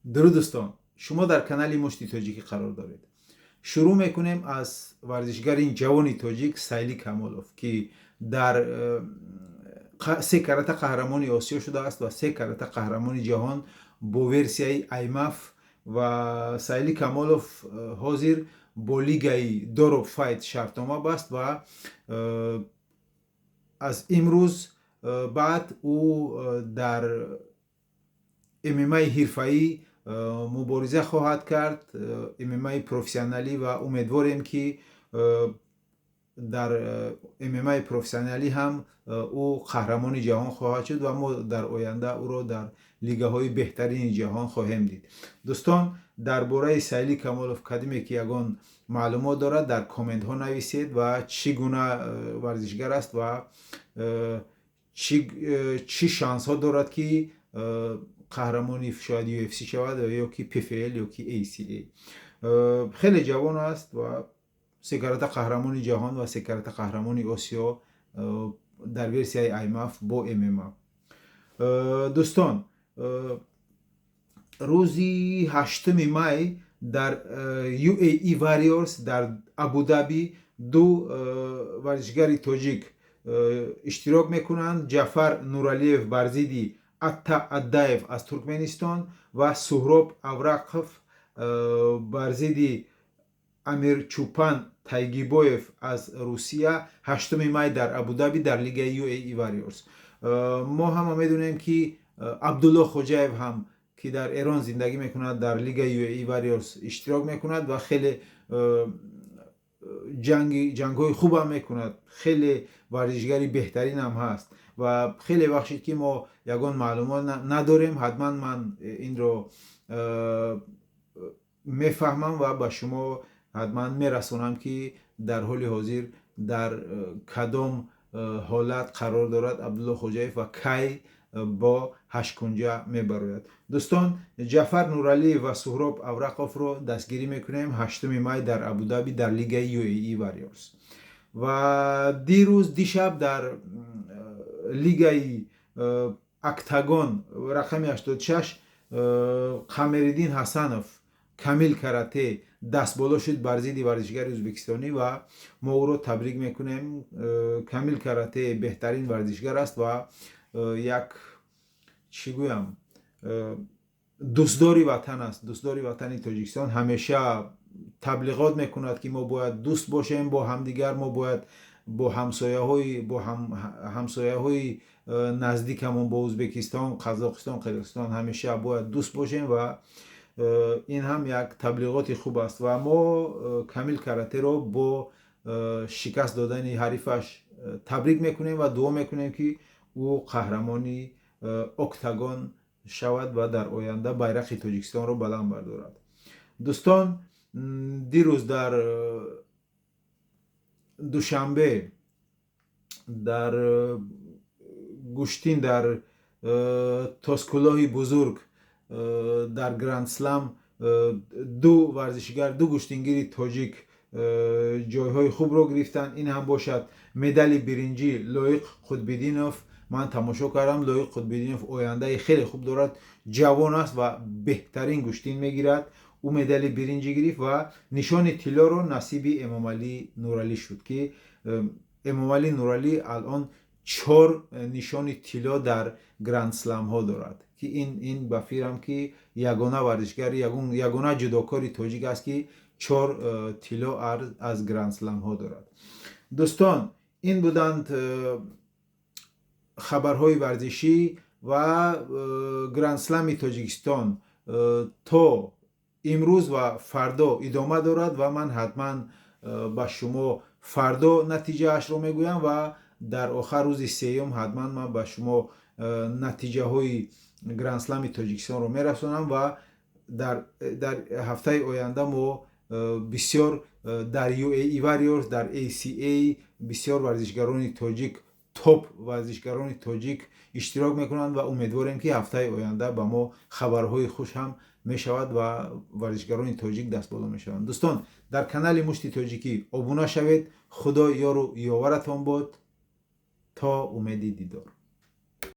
Дуруд, дӯстон! Шумо дар канали Мушти Тоҷикӣ қарор доред. Шурӯъ мекунем аз варзишгари ҷавони тоҷик Сайли Камолов, ки дар се карата қаҳрамони Осиё шудааст ва се карата қаҳрамони ҷаҳон бо версияи IMMAF. Ва Сайли Камолов ҳозир бо лигаи Дороб Файт шартнома баст ва аз имрӯз баъд ӯ дар ММАи ҳирфаӣ мубориза хоҳад кард, ММАи профессионалӣ. Ва умедворем, ки дар ММАи профессионалӣ ҳам ӯ қаҳрамони ҷаҳон хоҳад шуд ва мо дар оянда ӯро дар лигаҳои беҳтарини ҷаҳон хоҳем дид. Дӯстон, дар бораи Сайли Камолов кадиме ки ягон маълумот дорад, дар комментҳо нависед ва чӣ гуна варзишгар аст ва чӣ шансҳо дорад, ки қаҳрамони шояд UFC шавад ё ки PFL ё ки ACA. Хеле ҷавон аст ва се карата қаҳрамони ҷаҳон ва се карата қаҳрамони Осиё дар версияи IMMAF бо ММА. Дӯстон, рӯзи 8 май дар UAE Warriors дар Абудаби ду варзишгари тоҷик иштирок мекунанд: Ҷафар Нуралиев бар зидди Атта Аддаев аз Туркменистон ва Суҳроб Аврақов бар зидди Амирчупан Тайгибоев аз Русия, 8 май дар Абудаби дар лигаи UAE Warriors. Мо ҳама медонем, ки Абдулло Хоҷаев ҳам, ки дар Эрон зиндагӣ мекунад, дар лигаи UAE Warriors иштирок мекунад ва хеле ҷангҳои хубам мекунад, хеле варзишгари беҳтаринам ҳаст. Ва хеле бахшид, ки мо ягон маълумот надорем. Ҳатман ман инро мефаҳмам ва ба шумо ҳатман мерасонам, ки дар ҳоли ҳозир дар кадом ҳолат қарор дорад Абдулло Хоҷаев ва кай бо ҳашткунҷа мебарояд. Дӯстон, Ҷафар Нуралиев ва Суҳроб Аврақовро дастгирӣ мекунем 8 май дар Абудаби дар лигаи UAE Warriors. Ва дирӯз, дишаб дар лигаи Октагон рақами 86 Қамериддин Ҳасанов, Камил Карате, дастболо шуд бар зидди варзишгари ӯзбекистонӣ ва мо ӯро табрик мекунем. Камил Карате беҳтарин варзишгар аст ва як, чӣ гӯям, дӯстдори ватан аст, дӯстдори ватани Тоҷикистон. Ҳамеша таблиғот мекунад, ки мо бояд дӯст бошем бо ҳамдигар, мо бояд бо ҳамсояҳои наздикамон, бо Ӯзбекистон, Қазоқистон, Қирғизистон ҳамеша бояд дӯст бошем. Ва ин ҳам як таблиғоти хуб аст ва мо Камил Каратеро бо шикаст додани ҳарифаш табрик мекунем ва дуо мекунем, ки ӯ қаҳрамони Октагон шавад ва дар оянда байрақи Тоҷикистонро баланд бардорад. Дӯстон, дирӯз дар Душанбе дар гӯштин дар тоскулоҳи бузург дар Грандслам ду варзишгар, ду гӯштингири тоҷик ҷойҳои хубро гирифтанд. Ин ҳам бошад медали биринҷӣ Лоиқ Қутбиддинов. Ман тамошо кардам, Лоиқ Қутбиддинов ояндаи хеле хуб дорад, ҷавон аст ва беҳтарин гӯштин мегирад. Ӯ медали биринҷӣ гирифт ва нишони тиллоро насиби Эмомалӣ Нуралӣ шуд, ки Эмомалӣ Нуралӣ алон чор нишони тилло дар грандсламҳо дорад, ки ин ба фикрам, ки ягона варзишгари, ягона ҷудокори тоҷик аст, ки чор тилло аз грандсламҳо дорад. Дӯстон, ин буданд хабарҳои варзишӣ. Ва Грандслами Тоҷикистон то имрӯз ва фардо идома дорад ва ман ҳатман ба шумо фардо натиҷаашро мегӯям ва дар охар, рӯзи сеюм, ҳатман ман ба шумо натиҷаҳои Грандслами Тоҷикистонро мерасонам. Ва дар ҳафтаи оянда мо бисёр дар UAE Warriors, дар ACA бисёр варзишгарони тоҷик, топ варзишгарони тоҷик иштирок мекунанд ва умедворем, ки ҳафтаи оянда ба мо хабарҳои хуш ҳам мешавад ва варзишгарони тоҷик дастболо мешаванд. Дӯстон, дар канали Мушти Тоҷикӣ обуна шавед. Худо ёру ёваратон бод. То умеди дидор.